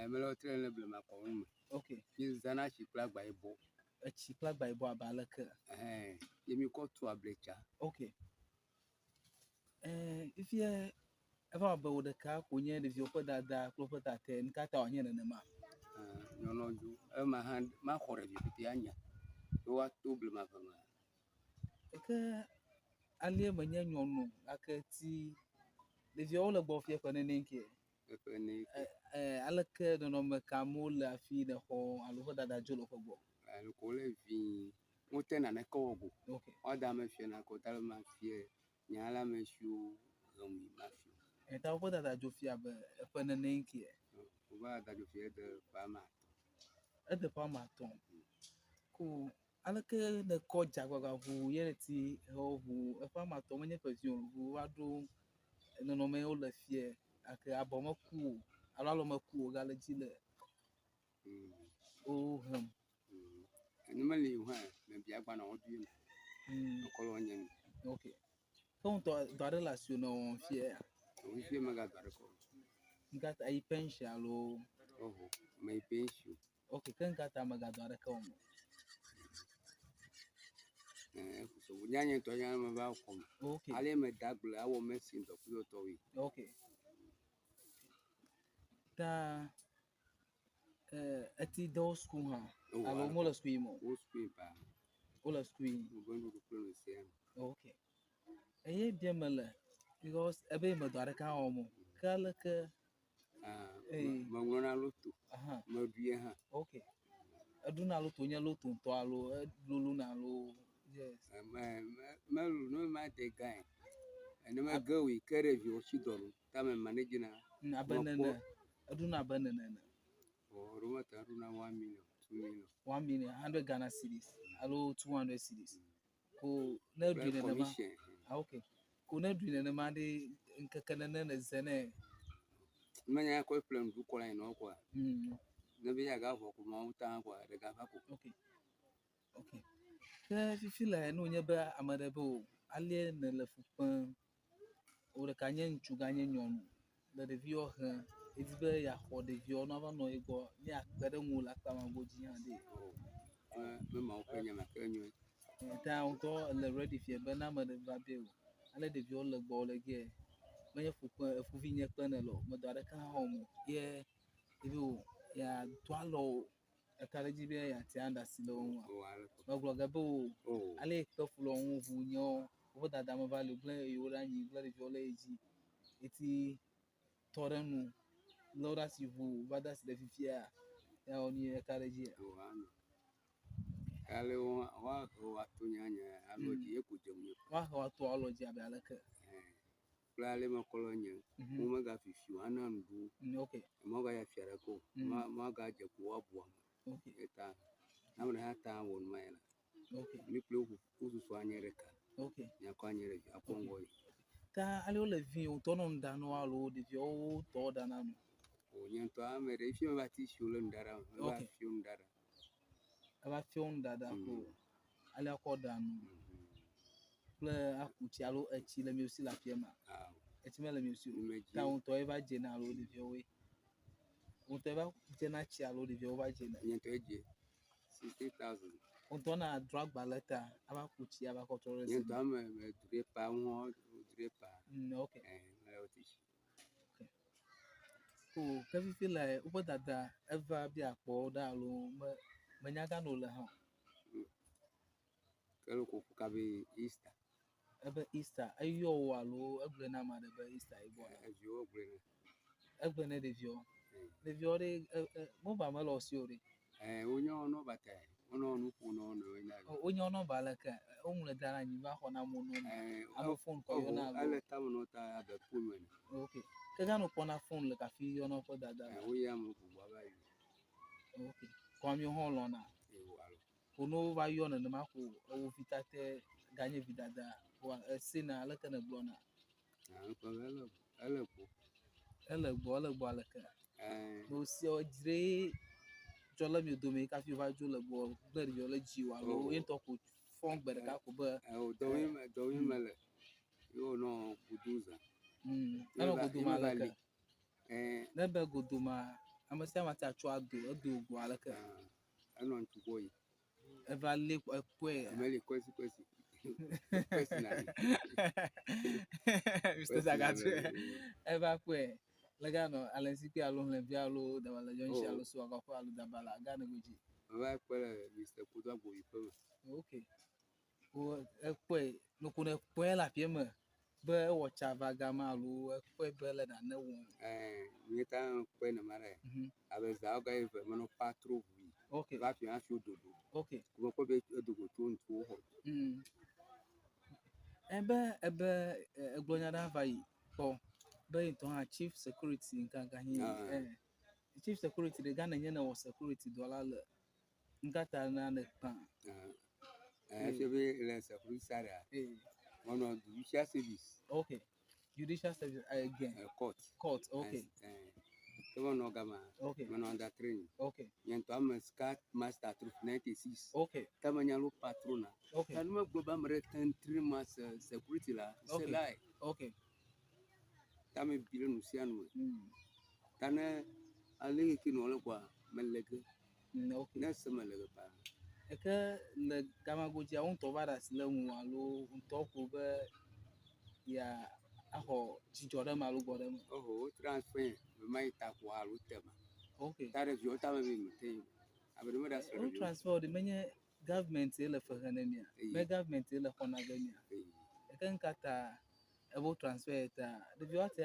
Mele wo tre le blema kɔnu me. Ok. Mi zãna tsi kple agba yibɔ. Etsi kple agba yibɔ abe aleke? Ɛhɛn. Ye mi kɔ tua bletsa. Ok. Ɛɛ fifia eva wɔ abe wò ɖeka ko nye ɖeviwo ƒe dada kple woƒe tatɛ. Nu ka ta wòanye nenema? Nyɔnɔdzo ema hã maxɔ ɖevi pɛtɛ anya. Be woato blema ʋe me. Ke alie menye nyɔnu gake ti ɖeviawo le gbɔ fia ƒe nene ke. Eƒe ne ke. Ɛ aleke nɔnɔme ka me wole hafi nèxɔ alo woƒe dada dzo le woƒe gbɔ? Ko wole vi wote naneke wɔ go. Ok. Woada ame fia na ko ta le ma fie nya la me siwo hem ma fie. Eta woƒe dada dzo fia be eƒe nene ke. Woƒe dada dzo fia de ƒe ame atɔ̃. Ede ƒe ame atɔ̃. Ko aleke nèkɔ dze agbagba ʋu ye ti hewɔ ʋu eƒe ame atɔ̃ menye ƒe vi o ʋu va ɖo nɔnɔme yiwo le fie gake abɔ meku o alo alɔ meku o gale dzi le wo hem. Ne meli o hã mebia agba nɔ wo dui me. Mekɔ le nye me. Ok. Ke ŋutɔ dɔ aɖe le asiwò nɔ wɔm fia? Fifia megadɔ aɖeke o. Nu ka ta eyi pension alo? Oho, meyi pension. Ok, ke nu ka ta megadɔ aɖeke wɔm o? Nya nye ŋutɔ nya meva xɔ me. Ok. Ale meda agble awɔ medicine dɔ kple tɔwoe. Ok. Ta eti de wo suku hã alo wole suku yim o? Wo suku yim paa. Wole suku yim. Wobe nuɖuɖu kple nu sia nu. Ok. Eye bia mele because ebe me dɔ aɖeke hã wɔm o. Ke aleke? Meŋlɔna loto. Meɖui hã. Ok. Eɖuna loto nye loto ŋutɔ alo elolona alo yes. Melu ne made gãe. Ne mege wòe ke ɖeviwo tsi dɔ nu. Ta me manage na. Abe nene. Eɖuna abe nene ene. Ɖo mete ɖuna 1 million, 2 million. 1 million, 100 Ghana cedis alo 200 cedis. Ko ne ɖui nenema. Ah, ok. Ko ne ɖui nenema ɖe ŋkeke nene ne ze ne. Menya kɔ ƒle nuɖu kɔ la nɔ kɔa. Ne be ya ga vɔ ko mawo ta kɔa ɖeka va ko. Ok. Ok. Ke fifi le ne wònye be ame ɖe be o alie nèle fu kpem. Wò ɖeka nye ŋutsu ganye nyɔnu le ɖeviwo hem. Edi be yeaxɔ ɖeviwo ne woava nɔ ye gbɔ ne yeakpe ɖe ŋuwò le akpa ma godzi hã ɖe. Me mawo ƒe nya ma ke nyo. Ta ŋutɔ ele ready fia be ne ame ɖe va be o ale ɖeviwo le gbɔwò le ge menye fu kpe efuvi nye kpe nèle o medɔ aɖeke hã wɔm o ye ebe o yeado alɔ wò eka ɖe edzi be yeatia ɖe asi le wo ŋua. Megblɔ ge be o ale yi kpe fu le wo ŋu ʋu nye wo woƒe dada meva li o gblẽ yewo ɖe anyi gblẽ ɖeviwo ɖe ye dzi eti tɔ ɖe nu lé wo ɖe asi ʋu va de asi ɖe fifia ya wɔ nu eka ɖe edzi. Ale woahe woato nya nye alɔ dzi ye ko dze ŋunye. Woahe woato alɔ dzi abe aleke? Kple ale mekɔ nye wo megafifi o ana nuɖuɖu. Ok. Mɔgaya fia ɖeke o. Mɔgadze ko woabu ame. Ok. Eta ame ɖe hã ta wɔ nu ma ya la. Ok. Mi kple wo wosusu anye ɖeka. Ok. Miakɔ anye ɖeka akpɔ ŋgɔ yi. Ta ale wole vi ŋutɔ nɔ nu ɖa na wo alo ɖeviawo tɔ ɖana nu? O nye ŋutɔ ame ɖe fi meva ti si wo le nuɖaɖa me. Meva fio nuɖaɖa. Eva fio nuɖaɖa ko ale akɔ ɖa nu kple aku tsi alo etsi le mio si le afiɛ ma? Etsi mele mio si o. Ta ŋutɔ ye va dzena alo ɖeviawoe? Ŋutɔ va dzena tsi alo ɖeviawo va dzena? Nye ŋutɔ dze 60,000. Ŋutɔ na drɔ agba le ta ava ku tsi ava kɔ trɔ ɖe Nye ŋutɔ ame me du ɖe pa ŋu du ɖe pa. Ok. Mele wo ti tsi. Ko ke fifi le woƒe dada eva be yeakpɔ wo ɖa alo me menya gã ne wole hã o. Ke le ko ƒu kabe Easter. Ebe Easter eyɔ wò alo egblɔe na ame aɖe be Easter ye gbɔna? Eviwo gblɔe ne. Egblɔe ne ɖeviwo. Ɖeviwo ɖe nɔmba mele wo si o ɖe. Wonye wo nɔmba ta wonɔ nu ƒom na wo nɔewo na. Wonye wo nɔmba aleke? Woŋlɔe da ɖe anyi va xɔ na amewo nɔmba. Ame phone kɔ yɔna alo. Ele tame na wo ta abe phone ene. Ok. Ke gã no kpɔna phone le kafi yɔna woƒe dada. Woya ame bubu ava yi. Ok. Kɔ amewo hã lɔ̃na. Ewo alo. Ko ne wova yɔ nenema ko ewo vi tate ganye vi dada wa esena aleke nègblɔna? Ele gbɔ. Ele gbɔ, ele gbɔ aleke? Ne wosia dzre dzɔ le mio dome kafi wova dzo le gbɔ gblẽ ɖeviwo le dziwò alo ye ŋutɔ ko fɔ gbe ɖeka ko be. Dɔ yi mele ye wonɔ godo zã. Enɔ godome aleke? Ne be godoma. Ame sia ame ate atso ado, edo go aleke? Ah, enɔ ŋutsu gbɔ yi. Eva lé ekpɔe. Meli kwesi kwesi. Kwesi na mi. Mr. Zagatu. Eva kpɔe. Le Ghana, alẽzikpui alo hlẽvi alo dabala jɔnshi Oh. alo suwagaƒe alo dabala Ghana godzi. Meva kpɔe le Mr. Kudo Agbovi ƒe me. Ok. Wo ekpɔe noko ne kpɔe le aƒea me be ewɔ tsa va gama alo ekpɔe be le nane wɔm. Eh, nye ta kpɔe nema ɖe. Abe zã ga eve menɔ patro ʋu yi. Va fi hafi wodo go. Ko mekpɔ be edo go tso ŋutsuwo xɔ. Ebe ebe egblɔ nya ɖe va yi kpɔ be ye ŋutɔ hã chief security nkanka hi. Ah. Eh, chief security ɖe Ghana nye ne wɔ security dɔ la le nkata na ne kpã. Ah. Eh, efia be le security side a, menɔ judicial service. Judicial service again. Court. Court. Okay. Eh, ke menɔ gama. Menɔ under training. Nye ŋutɔ ame scout master troop 96. Ke menye alo patrona. Ke nu megblɔ be ame ɖe te ŋu train ma security la, se lae. Ta me bi ɖe nu sia nu me. Ta ne ale yi ke nɔ le kɔa, mele ge. Ne se mele ge paa. Eke le gama godzia, wo ŋutɔ va ɖe asi le ŋu alo ŋutɔ ko be ya axɔ dzidzɔ ɖe eme alo gbɔ ɖe eme? Oho, wo transfer be ma yi ta ko alo tema. Ta ɖe viwo ta me be mete yi. Abe ɖe meɖe asi le Wo ɖeviwo. transfer ɖe menye government ye le fe he ne mia. Eye. Me government ye le xɔ na ge mia. Eye. Eke ŋka ta ebo transfer ta ɖeviwo ate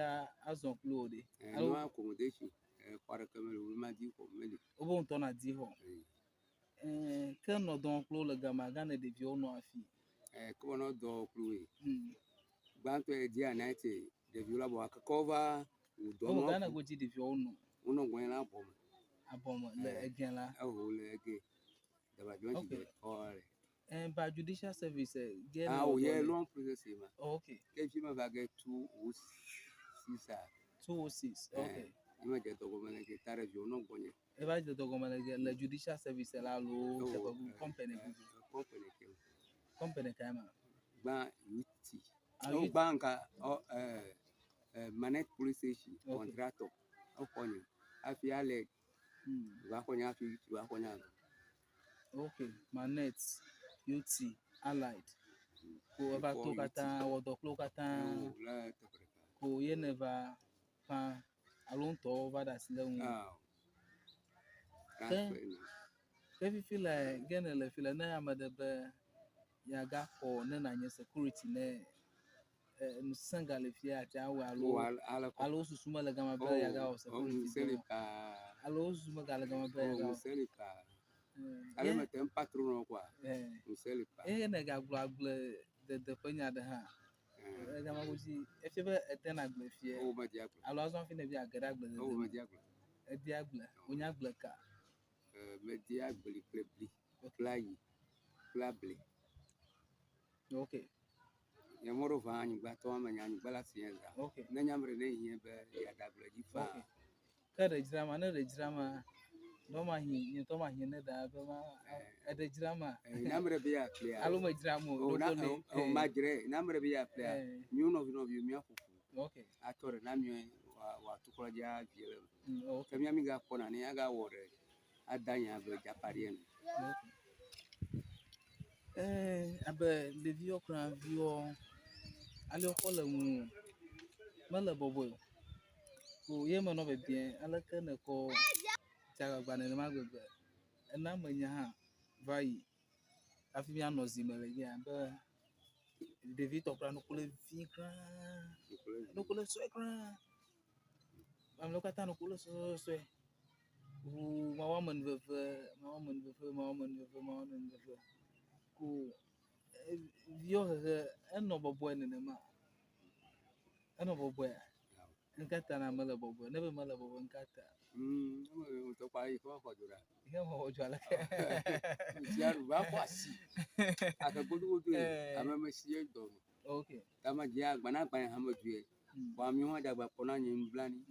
azɔ kpli wo ɖe. Eh, Alo nua accommodation, xɔ ɖeke meli, wo ma di xɔ meli. Wobe ŋutɔ na di xɔ. Eye. Eh, ke nɔ dɔ kpli wo le gama, Ghana ɖeviwo nɔ afi. Eh, ke wonɔ dɔ kpli woe. Gbãtɔ ye dia night ɖeviwo la bɔ akeke wova wò dɔ Wo nɔ Ghana ƒu. godzi ɖeviwo nɔ. Wonɔ gbɔnye la abɔ me. Abɔ me le Eh, ege la. Eho le ege. Dabadzɔ Okay. dzi xɔ le. Eh, ba judicial service, ge Ah, nɔ wo dɔ ye le. long process ma. Oh, okay. Ke fi ma va ge 206 a. 206. Eh, Okay. Ni ma dze dɔ gɔme le ge ta ɖeviwo nɔ gbɔnye. Eva dze dɔ gɔme le ge le judicial service la alo Oh, teƒe bubu, eh, company eh, bubu. Company ke. Company ka ma? Gbã UT. Ah, Oh, UT. gbã nka, oh, eh, Manet police station, contractor. Exɔ nye. Hafi ale va xɔ nye hafi UT va xɔ nye. Okay, Manet, UT, Allied. Ko eva Before to UT. katã, wɔ dɔ kple wo katã. Oh, le teƒe ɖeka. Ko ye ne va ƒã alo ŋutɔ va ɖe asi le ŋu. Ah. Transfer na. Ke fifi le ge ne le fi le ne ame ɖe be yeagaxɔ ne nànye security ne ŋusẽ gale fia ate awɔe alo Oh, ale kɔ. alo susu mele gama be Oh, yeagawɔ oh, security ŋusẽ li dɔ. paa. Alo susu megale gama be Oh, yeagawɔ. ŋusẽ li paa. Ale mete ŋu patron nɔ kɔa. Ŋusẽ li paa. Eye ne gagblɔ agble dede ƒe nya ɖe hã. Gama godzi efia be edena agble fie. Oh, medi agble. Alo azɔ hafi ne bi age ɖe agble dede Oh, me. medi agble. Edi agble. Wonya agble ka? Medi agble kple bli, kple ayi, kple able. Nye meɖo ʋã anyigba tɔ ame nye anyigba la si nye zã. Ne nye ame ɖe ne hiã be yeaɖe agble dzi faa. Ke ɖe dzra ma, ne ɖe dzra ma, ne ma hi, nye ŋutɔ ma hi ne ɖa be ma, eɖe dzra ma. Eh, ne ame ɖe be yeaƒlea. Alo medzra mo, Oh, na, ɖoko le. oh, oh, madzrae. Ne ame ɖe be yeaƒlea, míwo nɔvi nɔviwo míaƒo ƒu. Atsɔ ɖe na míwo wòatu kplɔ dzi avie le eme. Ke mía mi gakpɔna ne agawɔ ɖe ada nye abe dzapari ene. Eh, abe ɖeviwo kura viwo, ale wokɔ le ŋu mele bɔbɔe o. Ko ye menɔ bebie, aleke nekɔ dze agbagba nenema gbegbe. Ena menya hã va yi hafi míanɔ zi me le dzia be ɖevitɔ kura nuku le vi kura, nuku le sue kura. Amewo katã nuku le suesue. Ʋuu mawu amenuveve, mawu amenuveve, mawu amenuveve, mawu amenuveve. Ko viwo hehe enɔ bɔbɔe nenema. Enɔ bɔbɔea? Ŋka ta na mele bɔbɔe? Ne be mele bɔbɔe ŋka ta? Eme ŋutɔ kpa yi ke xɔ dzo ɖa. Yi ke xɔ dzo aleke? Ŋutia ɖu va xɔ asi. Ake godogodo ye, ame me si ye dɔ me. Tama dzi agbana agbana hã me due. Vɔ amewo hã dze agba kpɔ na nye nublani.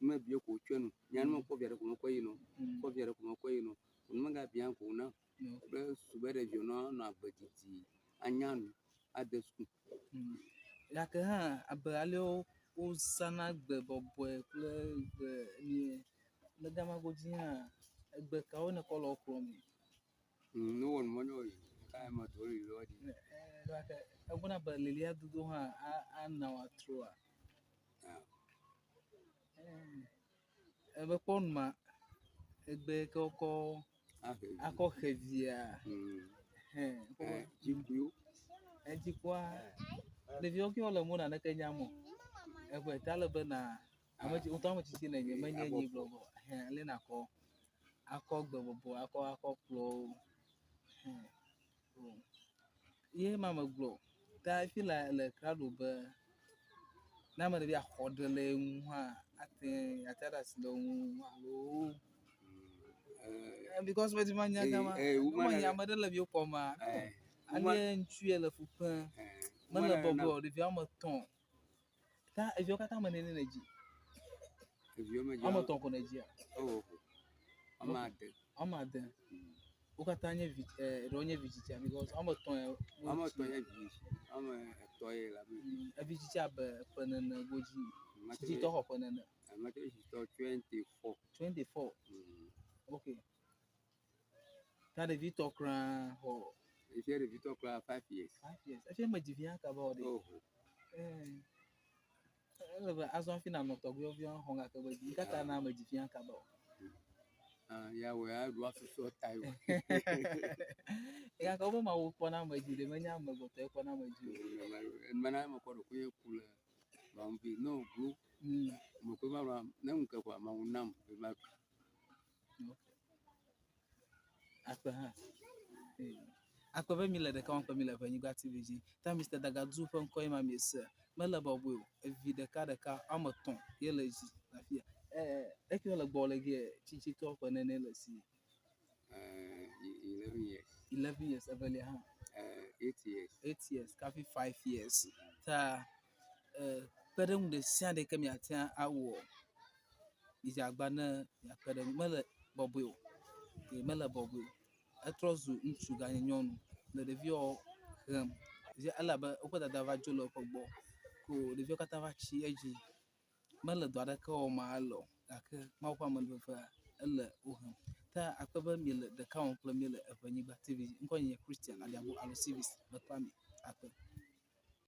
Me bie ko tsɔe nu. Nya nu me kpɔ via ɖe ko me kɔ yi nɔ. Kpɔ via ɖe ko me kɔ yi nɔ. Nu me gabia ko na. Kple susu be ɖeviwo nɔ nɔ agbe didi, anya nu, ade suku. Gake hã abe alewo wozãna gbe bɔbɔe kple gbe nie. Le gama godzi hã, egbe kawo nèkɔ le wo kplɔm? Nu wɔ nu mɔnyɔ yi ka me do li lɔ di. Gake egbɔna be lilia dodo hã ana wòatrɔa? Mekpɔ nu ma egbe yi ke wokɔ akɔ he via. Dzikuiwo. Dzikua ɖeviwo ke wole mo naneke nyam o. Eƒe ta le be na ame ŋutɔ ame tsitsi nènye menye nyi gblɔgblɔ. Ale nakɔ akɔ gbe bɔbɔ akɔ akɔ kplɔ wo. Ye ma megblɔ ta fi le le klalo be ne ame ɖe be yeaxɔ ɖe le ye ŋu hã ate ate ɖe asi le wo ŋu alo because medi manya gama ne ame ɖe le míwo kpɔma ale ŋutsu ye le fu kpem mele bɔbɔe o ɖevi woame etɔ̃ ta eviwo katã ame nene nèdzi? Woame etɔ̃ ko nèdzia? Woame ade. Woame ade. Wo katã nye vi eɖewo nye vi tsitsia because woame etɔ̃ ye. Woame etɔ̃ nye vi woame etɔ̃ ye le ame. Evi tsitsi abe ƒe nene godzi. Tsitsitɔ xɔ ƒe nene. Ame tsitsitɔ 24. 24. Okay. Ta ɖevitɔ kura xɔ. Efia ɖevitɔ kura 5 years. 5 years. Efia medzi vi hã kaba o ɖe. Oho. Ele be azɔ hafi nànɔ tɔgbuiwo xɔm gake medzi nu ka ta na medzi vi hã kaba o? Ya wɔ ya ɖu asusɔ ta yo. Gake wobe Mawu kpɔna ame dzi ɖe menye amegbetɔe kpɔna ame dzi o. Mana me kɔ ɖokuinye ku le bambi ne wòglo. Me ko ma ɖua ne ŋu ke kɔa Mawu nam be ma ɖu. Akpe hã. Akpe be mi le ɖeka wɔm kple mi le Ʋenyigba TV dzi. Ta Mr. Dagadu ƒe ŋkɔ ye ma miese. Mele bɔbɔe o. Evi ɖeka ɖeka woame etɔ̃ ye le edzi le afi ya. Eke le gbɔ le gie tsitsitɔ ƒe nene le si. 11 years. 11 years evelia hã. 8 years. 8 years kafi 5 years. Ta kpeɖeŋu ɖe sia ɖe ke miate awɔ midze agba ne miakpe ɖe ŋu. Mele bɔbɔe o. Mele bɔbɔe o. Etrɔ zu ŋutsu ganye nyɔnu le ɖeviwo hem. Elabe woƒe dada va dzo le woƒe gbɔ ko ɖeviwo katã va tsi edzi. Mele dɔ aɖeke wɔm ale o gake Mawu ƒe amenuvevea ele wo hem. Ta akpe be miele ɖeka wɔm kple mi le Eʋenyigba TV dzi. Ŋkɔnye nye Christian Adiago alo Civis mekpea mi akpe.